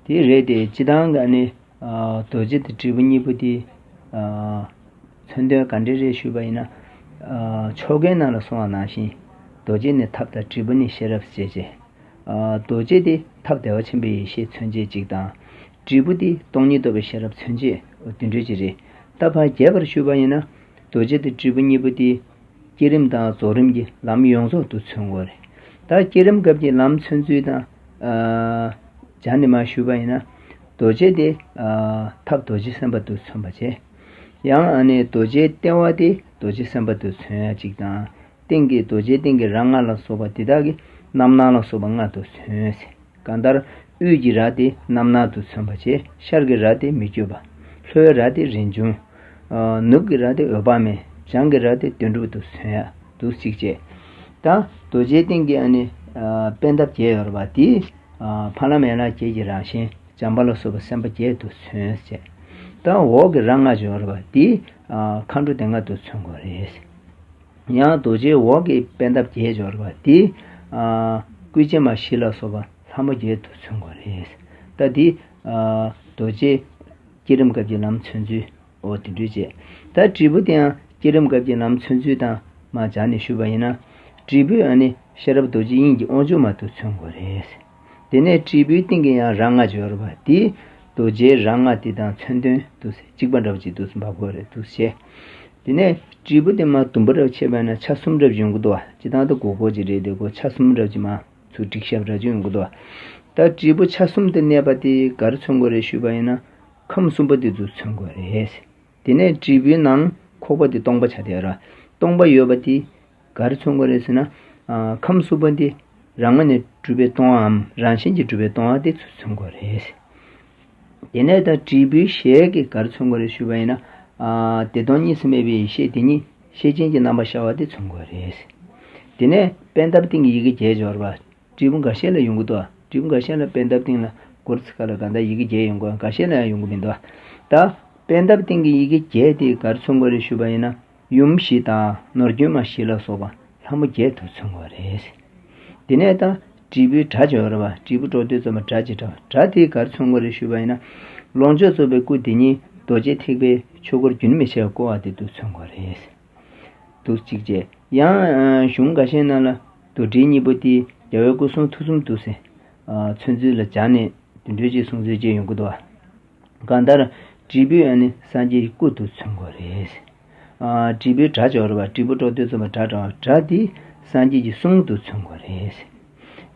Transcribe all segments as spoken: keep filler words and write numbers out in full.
དེ་རེད་དེ། སྤྱིར་བཏང་གི་ཨ་ནི་ཨ་རྡོ་རྗེ་དང་དྲིལ་བུ་གཉིས་པོ་དེ་ཨ་མཚོན་དོན་ག་འདྲ་རེད་ཞུས་པ་ཡིན་ན། ཨ་ཆོ་གའི་ནང་ལ་གསུངས་པ་ནང་བཞིན་རྡོ་རྗེ་ནི་ཐབས་དང་། དྲིལ་བུ་ནི་ཤེས་རབ་ཞེས་བྱས། ཨ་རྡོ་རྗེ་དེ་ཐབས་བདེ་བ་ཆེན་པོའི་ཡེ་ཤེས་མཚོན་བྱེད་ཅིག་དང་། དྲིལ་བུ་དེ་སྟོང་ཉིད་རྟོགས་པའི་ཤེས་རབ་མཚོན་བྱེད། འོ་དེ་འདྲ་ཅིག་རེད། ད་ཕར་རྒྱས་པར་ཞུས་པ་ཡིན་ན། རྡོ་རྗེ་དང་དྲིལ་བུ་གཉིས་པོ་དེ་བསྐྱེད་རིམ་དང་རྫོགས་རིམ་གྱི་ལམ་ཡོངས་རྫོགས་སུ་མཚོན་དགོས་རེད། ད་བསྐྱེད་རིམ་སྐབས་ཀྱི་ལམ་མཚོན་ཚུལ་དང་། ཨ་སྦྱར་ནས་མར་ཞུས་པ་ཡིན་ན། རྡོ་རྗེ་དེ་ཨ་ཐབས་རྡོ་རྗེ་སེམས་དཔའ་དུ་མཚོན་པ་བྱས། ཡང་ཨ་ནི་རྡོ་རྗེའི་ལྟེ་བ་དེ་རྡོ་རྗེ་སེམས་དཔའ་དུ་མཚོན་ཡ་གཅིག་དང་། སྟེང་གི་རྡོ་རྗེའི་སྟེང་གི་རྭ་ལྔ་ལ་སོགས་པ་དེ་དག་གི་རྣམ་སྣང་ལ་སོགས་པ་ལྔ་དུ་མཚོན། གང་ལྟར་དབུས་ཀྱི་རྭ་དེ་རྣམ་སྣང་དུ་མཚོན་པ་བྱས། ཤར་གྱི་རྭ་དེ་མི་བསྐྱོད་པ། ལྷོའི་རྭ་དེ་རིན་འབྱུང་། ཨ་ནུབ་ཀྱི་རྭ་དེ་འོད་དཔག་མེད། བྱང་གི་རྭ་དེ་དོན་གྲུབ་ཏུ་མཚོན་ཡ་འདུག་གཅིག་བྱས། ད་རྡོ་རྗེའི་སྟེང་གི་ཨ་ནི་ཨ་པད་འདབ་བརྒྱད་ཡོད་རེད་པ། དེ་ཨ་ཕ་ལམ་ཡན་ལག་བརྒྱད་ཀྱི་རང་བཞིན་བྱམས་པ་ལ་སོགས་པ་སེམས་དཔའ་བརྒྱད་དུ་མཚོན་བྱས། ད་འོག་གི་རྭ་ལྔ་ཡོད་རེད་པ། དེ་ཨ་མཁའ་འགྲོ་སྡེ་ལྔ་དུ་མཚོན་དགོས་རེད། ཡང་རྡོ་རྗེའི་འོག་གི་པད་འདབ་བརྒྱད་ཡོད་རེད་པ། དེ་ཨ་སྐུལ་ཆེན་མ་བཞི་ལ་སོགས་པ་ལྷ་མོ་བརྒྱད་དུ་མཚོན་དགོས་རེད། ད་དེ་ཨ་རྡོ་རྗེ་བསྐྱེད་རིམ་སྐབས་ཀྱི་ལམ་མཚོན་ཚུལ། འོ་དེ་འདྲ་བྱས། ད་དྲིལ་བུ་དེ་ཡང་བསྐྱེད་རིམ་སྐབས་ཀྱི་ལམ་མཚོན་ཚུལ་དང་མར་སྦྱར་ནས་ཞུས་པ་ཡིན་ན། དྲིལ་བུ་ཨ་ནི་ཤེས་རབ་རྡོ་རྗེ་དབྱིངས་ཀྱི་དབང་ཕྱུག་མ་དུ་མཚོན་དགོས་རེད། དེ་ནས་དྲིལ་བུའི་སྟེང་གི་ཡང་རྭ་ལྔ་ཡོད་རེད་པ། དེ་རྡོ་རྗེའི་རྭ་ལྔ་དེ་དང་མཚོན་དོན་དུ་གཅིག་པ་འདྲ་བོ་ཅིག་ཏུ་འབབ་དགོས་རེད་འདུག་བྱས། དེ་ནས་དྲིལ་བུ་དེ་མར་ཟླུམ་པོ་འདྲ་བོ་ཕྱེས་པ་ཡིན་ན་ཆ་གསུམ་འདྲ་བོ་ཡོང་གི་འདུག་བ། སྤྱིར་བཏང་དུ་གོག་གོག་ཅིག་རེད་དེ། གོ་ཆ་གསུམ་འདྲ་བོ་ཅིག་མར་ཚུར་བསྒྲིགས་ཤག་འདྲ་ཅིག་ཡོང་གི་འདུག་བ། ད་དྲིལ་བུ་ཆ་གསུམ་དུ་གནས་པ་དེ་ག་རེ་མཚོན་དགོས་རེད་ཞུས་པ་ཡིན་ན། ཁམས་གསུམ་པོ་དེ་ཚོ་མཚོན་དགོས་རེད། དེ་ནས་དྲིལ་བུའི་ནང་ཁོག་པ་དེ་སྟོང་པ་ཆགས་བསྡད་ཡོད་རེད། སྟོང་པ་ཡོད་པ་དེ་ག་རེ་མཚོན་དགོས་རེད་ཟེར་ན། ཨ་ཁམས་གསུམ་པོ་འདི་རང་ངོས་ནས་གྲུབ་པའི་སྟོང་བའམ་རང་བཞིན་གྱིས་གྲུབ་པའི་སྟོང་བ་དེ་ཚོ་མཚོན་དགོས་རེད། དེ་ནས་ད་དྲིལ་བུའི་ཞལ་གྱིས་ག་རེ་མཚོན་དགོས་རེད་ཞུས་པ་ཡིན་ན། ཨ་བདེ་སྟོང་གཉིས་སུ་མེད་པའི་ཡེ་ཤེས་དེ་ཉིད་ཤེར་ཕྱིན་གྱི་རྣམ་པར་ཤར་བ་དེ་མཚོན་དགོས་རེད། དེ་ནས་པད་འདབ་སྟེང་གི་ཡི་གེ་བརྒྱད་སྦྱོར་བ། དྲིལ་བུ་འགའ་ཤས་ལ་ཡོང་གི་འདུག་དྲིལ་བུ་འགའ་ཤས་ལ་པད་འདབ་སྟེང་ལ་སྐོར་ཚིག་ཁ་ལ་གང་ལྟར་ཡི་གེ་བརྒྱད་ཡོང་གི། འགའ་ཤས་ལ་ཡང་ཡོང་གི་མི་འདུག་ད་པད་འདབ་སྟེང་གི་ཡི་གེ་བརྒྱད་དེ་ག་རེ་མཚོན་དགོས་རེད་ཞུས་པ་ཡིན་ན། ཡུམ་བཞི་དང་ནོར་རྒྱུན་མ་བཞི་ལ་སོགས་པ་ལྷ་མོ་བརྒྱད་དུ་མཚོན་དགོས་རེད། དེ་ནས་ད་དྲིལ་བུའི་སྒྲ་སྦྱོར་བ། དྲིལ་བུ་སྤྲོ་བསྡུ་རྩོམ་པ་སྒྲ་གཅིག་སྒྲ། སྒྲ་དེ་ག་རེ་མཚོན་དགོས་རེད་ཞུས་པ་ཡིན་ན། ལོངས་སྤྱོད་རྫོགས་པའི་སྐུ་དེ་ཉིད་རྡོ་རྗེ་ཐེག་པའི་ཆོས་སྐུར་རྒྱུན་མི་འཆད་བཀོད་པ་དེ་དུ་མཚོན་དགོས་རེད། འདུག་གཅིག་བྱས། ཡང་གཞུང་འགའ་ཤས་ནང་ལ་རྡོར་དྲིལ་གཉིས་པོ་དེ་རྒྱལ་བའི་སྐུ་གསུང་ཐུགས་གསུམ་དུ་ཟེར། མཚོན་ཚུལ་ལ་སྦྱར་ནས་དེ་འདྲ་ཅིག་གསུང་ཚུལ་ཅིག་ཡོང་གི་འདུག་གང་ལྟར་དྲིལ་བུ་ཨ་ནི་སངས་རྒྱས་ཀྱི་སྐུ་དུ་མཚོན་དགོས་རེད། དྲིལ་བུའི་སྒྲ་སྦྱོར་བ། དྲིལ་བུ་སྤྲོ་བསྡུ་རྩོམ་པ་སྒྲ་སྒྲ་བ། སྒྲ་དེ་སངས་རྒྱས་ཀྱི་གསུང་དུ་མཚོན་དགོས་རེད།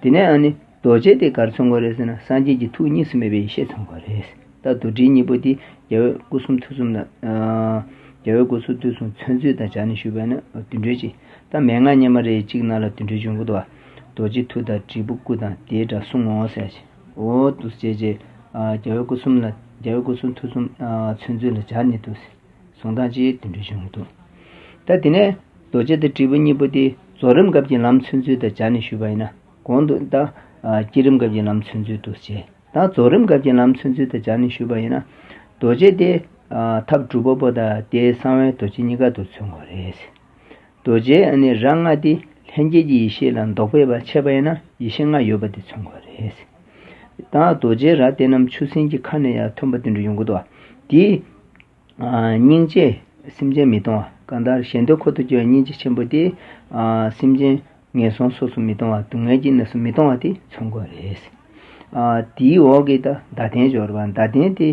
དེ་ནས་ཨ་ནི་རྡོ་རྗེ་དེ་གར་མཚོན་དགོས་རེད་ཟེར་ན། སངས་རྒྱས་ཀྱི་ཐུགས་གཉིས་སུ་མེད་པའི་ཡེ་ཤེས་མཚོན་དགོས་རེད། ད་རྡོར་དྲིལ་གཉིས་པོ་དེ་རྒྱལ་བའི་སྐུ་གསུང་ཐུགས་གསུམ་ལ། རྒྱལ་བའི་སྐུ་གསུང་ཐུགས་གསུམ་མཚོན་ཚུལ་དང་སྦྱར་ནས་ཞུས་པ་ཡིན་ན་དེ་འདྲ་ཅིག་ད་མན་ངག་སྙེ་མ་རེ་གཅིག་ནང་ལ་དེ་འདྲ་ཡོང་གི་འདུག་རྡོ་རྗེ་ཐུགས་དང་དྲིལ་བུ་སྐུ་དང་དེའི་སྒྲ་གསུང་ངོ་ཟེར་ཞིང་། འོ་འདུག་སེ་བྱས་བྱས། རྒྱལ་བའི་སྐུ་གསུམ་ལ། རྒྱལ་བའི་སྐུ་གསུང་ཐུགས་གསུམ་མཚོན་ཚུལ་ལ་སྦྱར་ནས་འདུག་སེ། གསུང་སྟངས་ཅིག་དེ་འདྲ་བྱུང་འདུག་ད་དེ་ནས་རྡོ་རྗེ་དང་དྲིལ་བུ་གཉིས་པོ་དེ་རྫོགས་རིམ་སྐབས་ཀྱི་ལམ་མཚོན་ཚུལ་དང་སྦྱར་ནས་ཞུས་པ་ཡིན་ན། གོང་དུ་ད་བསྐྱེད་རིམ་སྐབས་ཀྱི་ལམ་མཚོན་ཚུལ་དུ་བྱས། ད་རྫོགས་རིམ་སྐབས་ཀྱི་ལམ་མཚོན་ཚུལ་དང་སྦྱར་ནས་ཞུས་པ་ཡིན་ན། རྡོ་རྗེ་དེ་ཐབས་གྲུབ་པ་པོ་དང་དེའི་གསང་བའི་རྡོ་རྗེ་གཉིས་ཀ་དུ་མཚོན་དགོས་རེད། རྡོ་རྗེ་ཨ་ནི་རྭ་ལྔ་དེ་ལྷན་སྐྱེས་ཀྱི་ཡེ་ཤེས་ལ་འདོགས་པས་པ་ཕྱེ་བ་ཡིན་ན་ཡེ་ཤེས་ལྔ་ཡོད་པ་དེ་མཚོན་དགོས་རེད། ད་རྡོ་རྗེའི་རྭ་དེ་རྣམས་ཆུ་སྲིན་གྱི་ཁ་ནས་ཡར་ཐོན་པ་དེ་འདྲ་ཡོང་གི་འདུག་བ། དེ་སྙིང་རྗེ་སེམས་ཅན་མི་གཏོང་བ། གང་ལྟར་གཞན་དོན་ཁོ་ཐག་གཅོད་པའི་སྙིང་རྗེ་ཆེན་པོ་དེ་སེམས་ཅན་ངན་སོང་སོ་སོ་མི་གཏོང་བ། སྡུག་བསྔལ་གྱི་གནས་སུ་མི་གཏོང་བ་དེ་མཚོན་དགོས་རེད། དེའི་འོག་གི་ད་བརྡ་ལྡན་སྦྱོར་བ། བརྡ་ལྡན་དེ་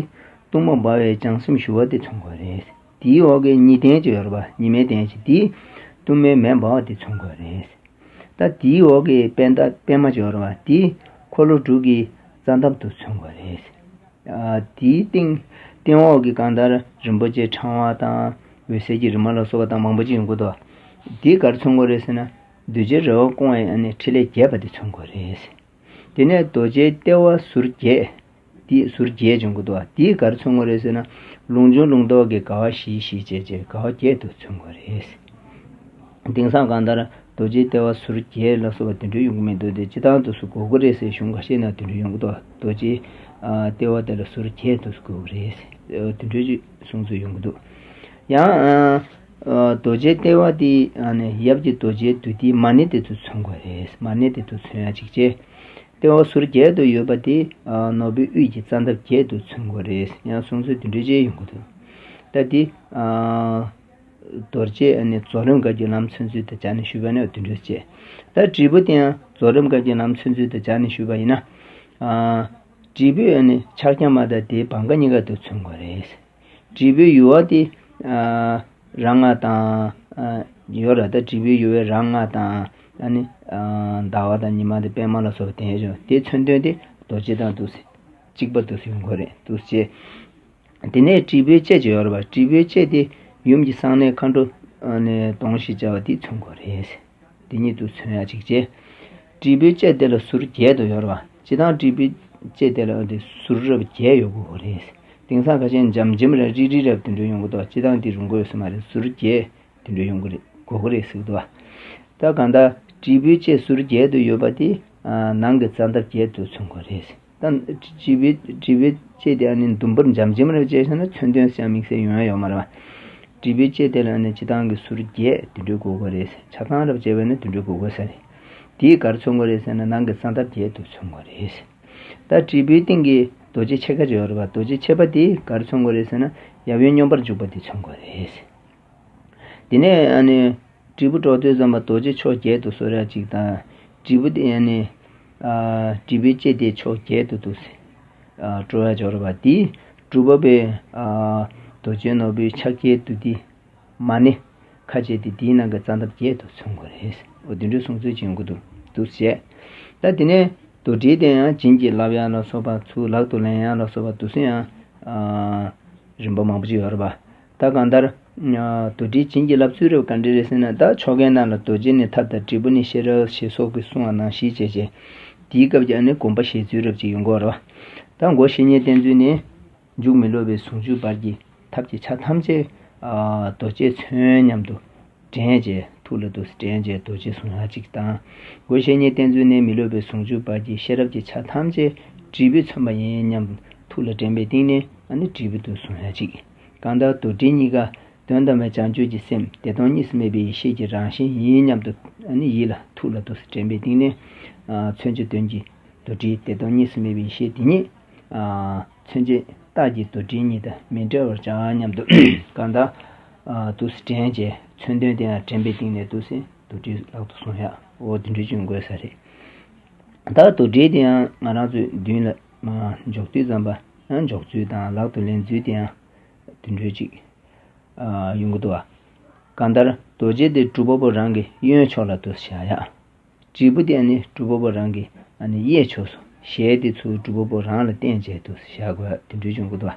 གཏུམ་མོ་འབར་བའི་བྱང་སེམས་ཞུ་བ་དེ་མཚོན་དགོས་རེད། དེའི་འོག་གི་ཉི་ལྡན་སྦྱོར་བ། ཉི་མའི་ལྡན་གྱི་དེ་གཏུམ་མོའི་མེ་འབར་བ་དེ་མཚོན་དགོས་རེད། ད་དེའི་འོག་གི་པད་ཟླ་པད་མ་སྦྱོར་བ་དེ་འཁོར་ལོ་དྲུག་གི་རྩ་འདབ་ཏུ་མཚོན་དགོས་རེད། ཨ་དེའི་སྟེང་སྟེང་འོག་གི་གང་ལྟར་རིན་པོ་ཆེ་ཕྲེང་བ་དང་འོད་ཟེར་གྱི་རི་མོ་ལ་སོགས་པ་དང་མང་པོ་ཅིག་ཡོང་གི་འདུག་དེ་གར་མཚོན་དགོས་རེད་ཟེར་ན། གདུལ་བྱའི་རེ་བ་སྐོང་བའི་ཨ་ནི་ཕྲིན་ལས་རྒྱས་པ་དེ་མཚོན་དགོས་རེད། དེ་ནས་རྡོ་རྗེའི་ལྟེ་བ་ཟུར་བརྒྱད། དེ་ཟུར་བརྒྱད་བྱུང་གི་འདུག་དེ་གར་མཚོན་དགོས་རེད་ཟེར་ན། ལུང་འབྱུང་ལུང་རྟོགས་ཀྱི་དགའ་བ་བཞི་བཞི་བྱས་བྱས་དགའ་བ་བརྒྱད་དུ་མཚོན་དགོས་རེད། དེང་སང་གང་ལྟར་རྡོ་རྗེའི་ལྟེ་བ་ཟུར་བརྒྱད་ལ་སོགས་པ་དེ་འདྲ་ཡོང་གི་མི་འདུག་དེ་སྤྱིར་བཏང་དུ་སུ་དགོས་ཀྱི་རེད་ཟེར་གཞུང་ཁ་ཤས་ནང་དེ་འདྲ་ཡོང་གི་འདུག་རྡོ་རྗེའི་ཨ་ལྟེ་བ་དེ་ལ་ཟུར་བརྒྱད་དུ་དགོས་ཀྱི་རེད་ཟེར་དེ་འདྲ་ཅིག་གསུང་ཚུལ་ཡོང་གི་འདུག་ཡང་ཨ་ཨ་རྡོ་རྗེའི་ལྟེ་བ་དེ་ཨ་ནི་ཡབ་ཀྱི་རྡོ་རྗེའི་བདུད་སྡེའི་མ་ཎི་དེ་ཚོ་མཚོན་དགོས་རེད། མ་ཎི་དེ་ཚོ་མཚོན་ཡ་གཅིག་བྱས། ལྟེ་བ་ཟུར་བརྒྱད་དུ་ཡོད་པ་དེ་ཨ་ནོར་བུའི་དབུས་ཀྱི་རྩ་འདབ་བརྒྱད་དུ་མཚོན་དགོས་རེད། ཡང་གསུང་ཚུལ་དེ་འདྲ་ཅིག་ཡོང་གི་འདུག་ད་དེ་ཨ་རྡོ་རྗེ་ཨ་ནི་རྫོགས་རིམ་སྐབས་ཀྱི་ལམ་མཚོན་ཚུལ་དང་སྦྱར་ནས་ཞུས་པ་ནི་དེ་འདྲ་བྱས། ད་དྲིལ་བུ་དེ་ཡང་རྫོགས་རིམ་སྐབས་ཀྱི་ལམ་མཚོན་ཚུལ་དང་སྦྱར་ནས་ཞུས་པ་ཡིན་ན། ཨ་དྲིལ་བུའི་ཨ་ནི་ཕྱག་རྒྱ་མ་དང་དེའི་བང་ག་གཉིས་ཀ་དུ་མཚོན་དགོས་རེད། དྲིལ་བུའི་ཡུ་བ་དེ་ཨ་རང་ལྔ་དང་ཨ་ཡོད་ར། ད་དྲིལ་བུའི་ཡུ་བའི་རང་ལྔ་དང་ཨ་ནི་ཨ་ཟླ་བ་དང་ཉི་མ་དང་པད་མ་ལ་སོགས་པ་དེ་ཡོད། དེའི་མཚོན་དོན་དེ་རྡོ་རྗེ་དང་དུ་གཅིག་པ་དུ་ཡོང་དགོས་རེད། དུ་བྱས། དེ་ནས་དྲིལ་བུའི་ལྕེ་ཅིག་ཡོད་རེད་པ། དྲིལ་བུའི་ལྕེ་དེ་ཡུམ་གྱི་གསང་གནས་མཁའ་འགྲོ་ཨ་ནི་གདོང་བཞི་བྱ་བ་དེ་མཚོན་དགོས་རེད། དེ་ཉིད་དུ་མཚོན་ཡ་གཅིག་བྱས། དྲིལ་བུའི་ལྕེ་དེ་ལ་ཟུར་བརྒྱད་དུ་ཡོད་རེད་པ། སྤྱིར་བཏང་དྲིལ་བུའི་ལྕེ་དེ་ལ་དེ་ཟུར་རབ་བརྒྱད་ཡོད་དགོས་རེད། དེང་སང་ཁ་ཤས་འཇམ་འཇམ་རབ་རིལ་རིལ་རབ་དེ་འདྲ་ཡོང་གི་འདུག་སྤྱིར་བཏང་དེ་རུང་དགོས་ཡོད་ས་མ་རེད། ཟུར་བརྒྱད་དེ་འདྲ་ཡོང་གི་རེད། དགོས་ཀྱི་རེད་ཟེར་གི་འདུག་ད་གང་ལྟར་དྲིལ་བུའི་ལྕེ་ཟུར་བརྒྱད་དུ་ཡོད་པ་དེ་ཨ་ནང་གི་རྩ་འདབ་བརྒྱད་དུ་མཚོན་དགོས་རེད། ད་དྲིལ་བུའི་དྲིལ་བུའི་ལྕེ་དེ་ཨ་ནི་ཟླུམ་པོར་འཇམ་འཇམ་རེ་བྱས་བཞག་ན་མཚོན་དོན་ཅང་དམིགས་བསལ་ཡོང་ཡ་ཡོད་མ་རེད་པ། དྲིལ་བུའི་ལྕེ་དེ་ལ་ཨ་ནི་སྤྱིར་བཏང་གི་ཟུར་བརྒྱད་དེ་འདྲའི་དགོས་དགོས་རེད། ཆ་ཚང་རབ་བྱས་པ་ནི་དེ་འདྲའི་དགོས་དགོས་ས་རེད། དེས་ག་རེ་མཚོན་དགོས་རེད་ཟེར་ན་ནང་གི་རྩ་འདབ་བརྒྱད་དུ་མཚོན་དགོས་རེད། ད་དྲིལ་བུའི་སྟེང་གི་རྡོ་རྗེ་ཕྱེད་ཀ་ཅིག་ཡོད་རེད་པ། རྡོ་རྗེ་ཕྱེད་པ་དེས་ག་རེ་མཚོན་དགོས་རེད་ཟེར་ན་ཡབ་ཡུམ་སྙོམས་པར་འཇུག་པ་དེ་མཚོན་དགོས་རེད། དེ་ནས་ཨ་ནི་དྲིལ་བུ་དཀྲོལ་དུས་ཙམ་པ་རྡོ་རྗེ་ཕྱོགས་བརྒྱད་དུ་གསོར་ཡ་གཅིག་དང་། དྲིལ་བུ་དེ་ཨ་ནི་ཨ་དྲིལ་བུའི་ལྕེ་དེ་ཕྱོགས་བརྒྱད་དུ་འདུག་སེ་ཨ་དཀྲོལ་ཡ་སྦྱོར་བ་དེ་གྲུབ་པ་པའི་ཨ་རྡོ་རྗེ་ནོར་བུའི་ཕྱག་རྒྱའི་བདུད་སྡེ་མ་ཎི་ཁ་ཕྱེ་དེ་དེའི་ནང་གི་རྩ་འདབ་བརྒྱད་དུ་མཚོན་དགོས་རེད། འོ་དེ་འདྲའི་གསུང་ཚུལ་ཅིག་ཡོང་གི་འདུག་འདུག་བྱས། ད་དེ་ནས་རྡོ་དྲིལ་དེ་ཡང་བྱིན་གྱིས་བརླབ་ཡ་ལ་སོགས་པ་ཚུར་ལག་ཏུ་ལེན་ཡ་ལ་སོགས་པ་དེ་ཚོ་ཡང་ཨ་རིམ་པ་མང་པོ་ཅིག་ཡོད་རེད་པ། ད་གང་ལྟར། རྡོ་དྲིལ་བྱིན་གྱིས་བརླབ་ཚུལ་རབ་ག་འདྲ་རེད་ཟེར་ན། ད་ཆོ་གའི་ནང་ལ་རྡོ་རྗེ་ནི་ཐབས་དང་། དྲིལ་བུ་ནི་ཤེས་རབ་ཞེས་སོགས་ཀྱིས་གསུངས་པ་ནང་བཞིན་བྱས་བྱས། དེའི་སྐབས་ཀྱི་ཨ་ནི་དགོངས་པ་བཞེས་ཚུལ་རབ་ཅིག་ཡོང་གི་ཡོད་རེད་པ། ད་མགོ་བཤེས་གཉེན་བསྟེན་ཚུལ་ནི། མཇུག་མི་སློབ་པའི་ཟུང་འཇུག་བར་གྱི་ཐབས་ཀྱི་ཆ་ཐམས་ཅད་རྡོ་རྗེས་མཚོན་སྙམ་དུ། དྲན་བྱས་ཐུགས་ལ་འདུག་སེ་དྲན་བྱས་རྡོ་རྗེ་བཟུང་ཡ་གཅིག་དང་། མགོ་བཤེས་གཉེན་བསྟེན་ཚུལ་ནི་མི་སློབ་པའི་ཟུང་འཇུག་བར་གྱི་ཤེས་རབ་ཀྱི་ཆ་ཐམས་ཅད་དྲིལ་བུས་མཚོན་པ་ཡིན་སྙམ་ཐུགས་ལ་དྲན་པའི་སྟེང་ནས་ཨ་ནི་དྲིལ་བུ་དུ་བཟུང་ཡ་གཅིག་གང་ལྟར་རྡོ་དྲིལ་གཉིས་ཀ་དོན་དམ་པའི་བྱང་ཆུབ་ཀྱི་སེམས་བདེ་སྟོང་གཉིས་སུ་མེད་པའི་ཡེ་ཤེས་ཀྱི་རང་བཞིན་ཡིན་སྙམ་དུ་ཨ་ནི་ཡིད་ལ་ཐུགས་ལ་འདུག་སེ་དྲན་པའི་སྟེང་ནས། མཚོན་བྱེད་དོན་གྱི་རྡོ་དྲིལ་བདེ་སྟོང་གཉིས་སུ་མེད་པའི་ཡེ་ཤེས་དེ་ཉིད། མཚོན་བྱེད་རྟགས་ཀྱི་རྡོ་དྲིལ་གཉིས་དང་མི་འབྲལ་བར་བྱ་སྙམ་དུ། གང་ལྟར། འདུག་སེ་དྲན་བྱས་མཚོན་དོན་དེ་ཡང་དྲན་པའི་སྟེང་ནས་འདུག་སེ་རྡོ་དྲིལ་ལག་ཏུ་བཟུང་ཡ། འོ་དེ་འདྲ་ཅིག་དགོས་ས་རེད། ད་རྡོ་དྲིལ་དེ་ཡང་ང་རང་ཚོའི་མདུན་ལ་འཇོག་དུས་ཙམ་པ་ཡང་འཇོག་ཚུལ་དང་ལག་ཏུ་ལེན་ཚུལ་དེ་ཡང་དེ་འདྲ་ཅིག་ཡོང་གི་འདུག་བ། གང་ལྟར་རྡོ་རྗེ་དེ་སྒྲུབ་པ་པོ་རང་གི་གཡོན་ཕྱོགས་ལ་འདུག་སེ་བཞག་ཡ། དྲིལ་བུ་དེ་ཨ་ནི་སྒྲུབ་པ་པོ་རང་གི་ཨ་ནི་གཡས་ཕྱོགས་སུ་ཞལ་དེ་ཚུར་སྒྲུབ་པ་པོ་རང་ལ་བསྟན་བྱས་འདུག་སེ་བཞག་དགོས་དེ་འདྲ་བྱུང་གི་འདུག་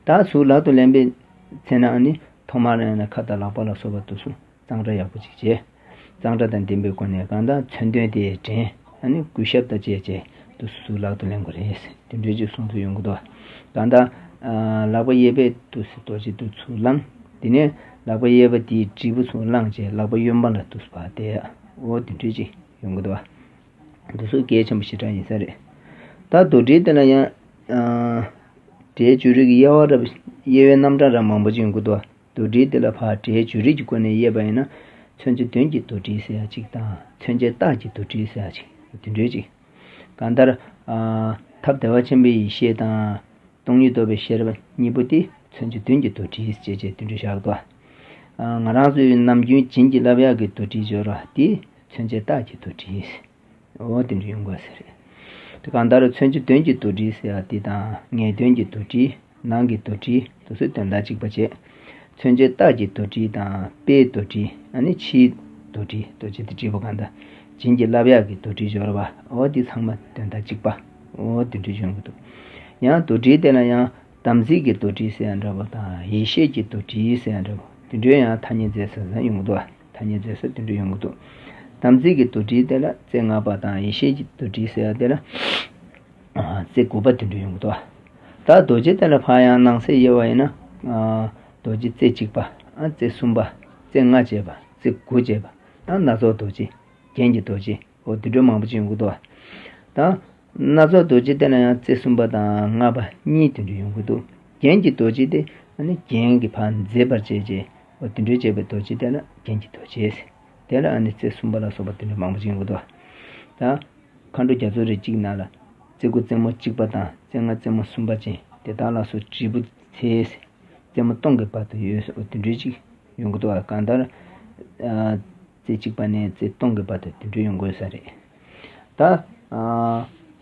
ད་ཚུར་ལག་ཏུ་ལེན་པའི་ཚེ་ན་ཨ་ནི་ཐོག་མར་ཨ་ནི་ཁ་དང་ལག་པ་ལ་སོགས་པ་དེ་ཚོ་གཙང་སྦྲ་ཡག་པོ་ཅིག་བྱས། གཙང་སྦྲ་དང་ལྡན་པའི་སྒོ་ནས་གང་ལྟར་མཚོན་དོན་དེ་དྲན་ཨ་ནི་གུས་ཞབས་དང་བཅས་བྱས་འདུག་སེ་ཚུར་ལག་ཏུ་ལེན་དགོས་རེད། དེ་འདྲ་ཅིག་གསུང་ཚུལ་ཡོང་གི་འདུག་གང་ལྟར། ལག་པ་གཡས་པས་འདུག་སེ་རྡོ་རྗེ་འདུག་ཚུར་བླངས། དེ་ནས་ལག་པ་གཡས་པ་དེས་དྲིལ་བུ་ཚུར་བླངས་བྱས་ལག་པ་གཡོན་པ་ལ་འདུག་སེ་ཕར་གཏད་ཡ། འོ་དེ་འདྲ་ཅིག་ཡོང་གི་འདུག་བ། འདི་ཚོ་གལ་ཆེན་པོ་ཞེ་དྲག་ཡིན་ས་རེད། ད་རྡོ་དྲིལ་དེ་ལ་ཡང་། འབྲས་བཅུ་རིགས་ཀྱི་དབྱེ་བ་རབ་དབྱེ་བའི་རྣམ་གྲངས་རབ་མང་པོ་ཅིག་ཡོང་གི་འདུག་བ། རྡོ་དྲིལ་དེ་ལ་ཕར་འབྲས་བཅུ་རིགས་ཀྱི་སྒོ་ནས་དབྱེ་བ་ཡིན་ན། མཚོན་བྱེད་དོན་གྱི་རྡོ་དྲིལ་ཟེར་ཡ་གཅིག་དང་མཚོན་བྱེད་རྟགས་ཀྱི་རྡོ་དྲིལ་ཟེར་ཡ་གཅིག་དེ་འདྲ་ཅིག་གང་ལྟར། ཐབས་བདེ་བ་ཆེན་པོའི་ཡེ་ཤེས་དང་། སྟོང་ཉིད་རྟོགས་པའི་ཤེས་རབ་གཉིས་པོ་དེ་མཚོན་བྱེད་དོན་གྱི་རྡོ་དྲིལ་ཞེས་བྱས་དེ་འདྲ་བཞག་འདུག་ང་རང་ཚོའི་ནམ་རྒྱུན་བྱིན་གྱིས་བརླབ་ཡག་གི་རྡོ་དྲིལ་སྦྱོར་བ་དེ་མཚོན་བྱེད་རྟགས་ཀྱི་རྡོ་དྲིལ། འོ་དེ་འདྲ་ཡོང་དགོས་ས་རེད། དེ་གང་ལྟར་མཚོན་བྱེད་དོན་གྱི་རྡོ་དྲིལ་ཟེར་ཡག་དེ་དང་ངེས་དོན་གྱི་རྡོ་དྲིལ། ནང་གི་རྡོ་དྲིལ་དེ་ཚོའི་དོན་དག་གཅིག་པ་བྱས། མཚོན་བྱེད་རྟགས་ཀྱི་རྡོ་དྲིལ་དང་དཔེའི་རྡོ་དྲིལ་ཨ་ནི་ཕྱིའི་རྡོ་དྲིལ་རྡོ་རྗེ་དེ་དྲིལ་བུ་གང་དང་། བྱིན་གྱིས་བརླབ་ཡག་གི་རྡོ་དྲིལ་སྦྱོར་བ་འོ་དེ་ཚང་མ་དོན་དག་གཅིག་པ། འོ་དེ་འདྲ་ཡོང་གི་འདུག་ཡང་རྡོ་དྲིལ་དེ་ལ་ཡང་དམ་ཚིག་གི་རྡོ་དྲིལ་ཟེར་ཡ་འདྲ་པོ་དང་ཡེ་ཤེས་ཀྱི་རྡོ་དྲིལ་ཟེར་ཡ་འདྲ་པོ་དེ་འདྲ་ཡང་ཐ་སྙད་མཛད་ས་ཡོང་གི་འདུག་ཐ་སྙད་མཛད་ས་དེ་འདྲ་ཡོང་གི་འདུག་དམ་ཚིག་གི་རྡོ་དྲིལ་དེ་ལ་རྩེ་ལྔ་པ་དང་ཡེ་ཤེས་ཀྱི་རྡོ་དྲིལ་ཟེར་ཡ་དེ་ལ། རྩེ་དགུ་པ་དེ་འདྲ་ཡོང་གི་འདུག་ད་རྡོ་རྗེ་དེ་ལ་ཕར་ཡང་ནང་གསེས་དབྱེ་བ་ཡིན་ན། རྡོ་རྗེ་རྩེ་གཅིག་པ། རྩེ་གསུམ་པ། རྩེ་ལྔ་བཅས་པ། རྩེ་དགུ་བཅས་པ། ད་སྣ་ཚོགས་རྡོ་རྗེ། རྒྱན་གྱི་རྡོ་རྗེ། འོ་དེ་འདྲ་མང་པོ་ཅིག་ཡོང་གི་འདུག་ད་སྣ་ཚོགས་རྡོ་རྗེ་དེ་ལ་ཡང་རྩེ་གསུམ་པ་དང་ལྔ་པ་གཉིས་དེ་འདྲ་ཡོང་གི་འདུག་རྒྱན་གྱི་རྡོ་རྗེ་དེ་ཨ་ནི་རྒྱན་གྱི་ཕར་མཛེས་པར་བྱེད་ཅེས། འོ་དེ་འདྲ་བྱས་པའི་རྡོ་རྗེ་དེ་ལ་རྒྱན་གྱི་རྡོ་རྗེ། དེ་ལ་ཨ་ནི་རྩེ་གསུམ་པ་ལ་སོགས་པ་དེ་འདྲ་མང་པོ་ཅིག་ཡོང་གི་འདུག་ད། མཁའ་འགྲོ་རྒྱ་མཚོ་རིགས་གཅིག་ནང་ལ་རྩེ་དགུ་རྩེ་མོ་གཅིག་པ་དང་རྩེ་ལྔ་རྩེ་མོ་གསུམ་པ་ཅན་དེ་དག་ལ་སོགས་དྲིལ་བུ་ཚེས་རྩེ་མོ་སྟོང་གི་བར་དུ་ཡོད་ཟེར་དེ་འདྲའི་གཅིག་ཡོང་གི་འདུག་བ། གང་ལྟར། རྩེ་གཅིག་པ་ནས་རྩེ་སྟོང་གི་བར་དུ་དེ་འདྲའི་ཡོང་དགོས་ས་རེད། ད།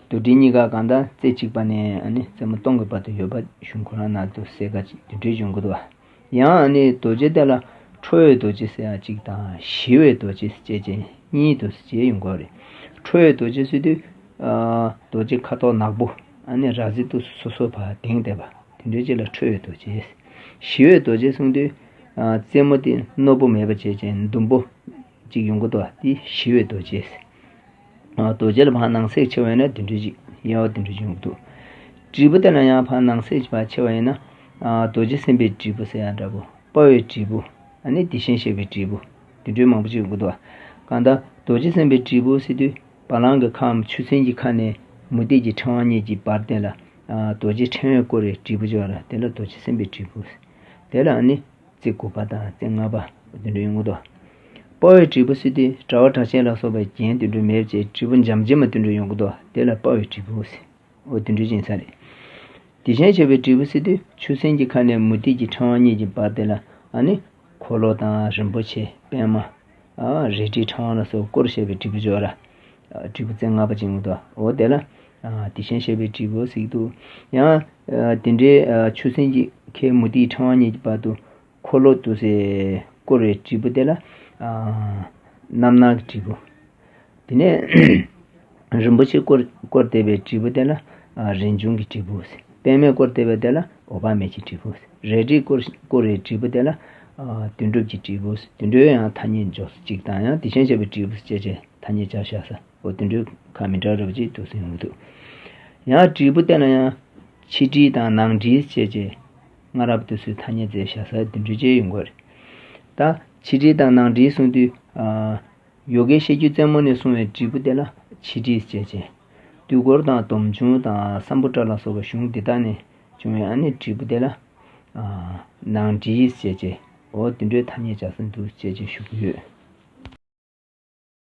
རྡོར་དྲིལ་གཉིས་ཀ་གང་ལྟར་རྩེ་གཅིག་པ་ནས་ཨ་ནི་རྩེ་མོ་སྟོང་གི་བར་དུ་ཡོད་པ་གཞུང་ཁོ་རང་ནང་དུ་གསལ་ཁ་ཅིག་དེ་འདྲའི་ཡོང་གི་འདུག་བ། ཡང་ཨ་ནི་རྡོ་རྗེ་དེ་ལ་ཁྲོ་བོའི་རྡོ་རྗེ་ཟེར་ཡ་གཅིག་དང་ཞི་བའི་རྡོ་རྗེ་ཟེར་བཅས་ཀྱི་གཉིས་དུ་ཕྱེ་ཡོང་གི་རེད། ཁྲོ་བོའི་རྡོ་རྗེ་ཟེར་དུས། རྡོ་རྗེ་ཁ་དོག་ནག་པོ་ཨ་ནི་ར་བཟི་དུ་སོ་སོ་ཕར་གདེངས་བསྡད་པ་དེ་འདྲའི་རྗེས་ལ་ཁྲོ་བོའི་རྡོ་རྗེ། ཞི་བའི་རྡོ་རྗེ་གསུངས་དུས། རྩེ་མོ་དེ་རྣོ་པོ་མེད་པ་བྱས་ཀྱང་ཟླུམ་པོ་གཅིག་ཡོང་གི་འདུག་བ་དེ་ཞི་བའི་རྡོ་རྗེ། རྡོ་རྗེ་ལ་ཕར་ནང་གསེས་ཕྱེ་བ་ཡིན་ན་དེ་འདྲའི་ཅིག་དབྱེ་བ་དེ་འདྲའི་ཅིག་ཡོང་གི་འདུག་དྲིལ་བུ་དེ་ལ་ཡང་ཕར་ནང་གསེས་ཕར་ཕྱེ་བ་ཡིན་ན། རྡོ་རྗེ་སེམས་དཔའི་དྲིལ་བུ་ཟེར་ཡ་འདྲ་པོ། དཔའ་བོའི་དྲིལ་བུ། ཨ་ནི་བདེ་ཆེན་ཞེས་པའི་དྲིལ་བུ། དེ་འདྲའི་མང་པོ་ཅིག་ཡོང་གི་འདུག་བ། གང་ལྟར་རྡོ་རྗེ་སེམས་དཔའི་དྲིལ་བུ་ཟེར་དུས་བ་ལང་གི་ཁམས་ཆུ་སྲིན་གྱི་ཁ་ནས་མུ་ཏིག་གི་ཕྲེང་བ་གཉིས་ཀྱི་བར་དེ་ལ། རྡོ་རྗེ་ཕྲེང་བས་བསྐོར་བའི་དྲིལ་བུ་ཅིག་ཡོད་རེད། དེ་ལ་རྡོ་རྗེ་སེམས་དཔའི་དྲིལ་བུ། དེ་ལ་ཨ་ནི། རྩེ་དགུ་པ་དང་རྩེ་ལྔ་པ་དེ་འདྲ་ཡོང་གི་འདུག་དཔའ་བོའི་དྲིལ་བུ་ཟེར་དུས་དྲ་བ་གྲགས་ཅན་ལ་སོགས་པའི་རྒྱན་དེ་འདྲ་མེད་ཅེས་དྲིལ་བུ་འཇམ་ཇེ་མ་དེ་འདྲ་ཡོང་གི་འདུག་དེ་ལ་དཔའ་བོའི་དྲིལ་བུ་ཟེར། འོ་དེ་འདྲ་ཅན་ས་རེད། དེ་བཞིན་གཤེགས་པའི་དྲིལ་བུ་ཟེར་དུས་ཆུ་སྲིན་གྱི་ཁ་ནས་མུ་ཏིག་གི་ཕྲེང་བ་གཉིས་ཀྱི་བར་དེ་ལ་ཨ་ནི། འཁོར་ལོ་དང་རིན་པོ་ཆེ་པདྨ། རལ་གྲིའི་ཕྲེང་བ་ལ་སོགས་བསྐོར་བཞག་པའི་དྲིལ་བུ་ཅིག་ཡོད་རེད། དྲིལ་བུ་རྩེ་ལྔ་པ་ཅན་ཡོང་གི་འདུག་འོ་དེ་ལ། དེ་བཞིན་གཤེགས་པའི་དྲིལ་བུ་ཟེར་གྱི་འདུག་ཡང་། དེ་འདྲའི་ཆུ་སྲིན་གྱི་ཁའི་མུ་ཏིག་ཕྲེང་བ་གཉིས་ཀྱི་བར་དུ། འཁོར་ལོ་འདུག་སེ་བསྐོར་བའི་དྲིལ་བུ་དེ་ལ། རྣམ་སྣང་གི་དྲིལ་བུ། དེ་ནས། རིན་པོ་ཆེས་བསྐོར་བསྐོར་བསྡད་པའི་དྲིལ་བུ་དེ་ལ། རིན་འབྱུང་གི་དྲིལ་བུ། པདྨས་བསྐོར་བསྡད་པ་དེ་ལ་འོད་དཔག་མེད་ཀྱི་དྲིལ་བུ། རལ་གྲིས་བསྐོར་བསྐོར་བའི་དྲིལ་བུ་དེ་ལ། དོན་གྲུབ་ཀྱི་དྲིལ་བུ། དོན་གྲུབ་ཡང་ཐ་སྙད་འཇོག་ས་གཅིག་དང་ཡང་དེ་བཞིན་གཤེགས་པའི་དྲིལ་བུ་ཟེར་བྱས་ཐ་སྙད་སྦྱར་བཞག་ས། འོ་དོན་གྲུབ་ཁ་མི་འདྲ་རབ་ཅིག་འདུག་སེ་ཡོང་གི་འདུག་ཡང་དྲིལ་བུ་དེ་ལ་ཡང་ཕྱི་དྲིལ་དང་ནང་དྲིལ་ཟེར་བྱས་སྔ་རབས་དུས་སུ་ཐ་སྙད་མཛད་བཞག་ས་དེ་འདྲ་ཅིག་ཡོང་གི་རེད། ད་ཕྱི་དྲིལ་དང་ནང་དྲིལ་གསུངས་དུས། ཡོ་གའི་བཤད་རྒྱུད་རྩེ་མོ་ནས་གསུངས་པའི་དྲིལ་བུ་དེ་ལ་ཕྱི་དྲིལ་ཟེར་བྱས། དུས་འཁོར་དང་སྡོམ་ཆུང་དང་སམ་བྷོ་ཊ་ལ་སོགས་པའི་གཞུང་འདི་དག་ནས་བྱུང་བའི་ཨ་ནི་དྲིལ་བུ་དེ་ལ། ནང་དྲིལ་ཟེར་བྱས། འོ་དེ་འདྲའི་ཐ་སྙད་སྦྱར་ས་འདུག་ཅེས་ཅེས་ཞུ་གི་ཡོད།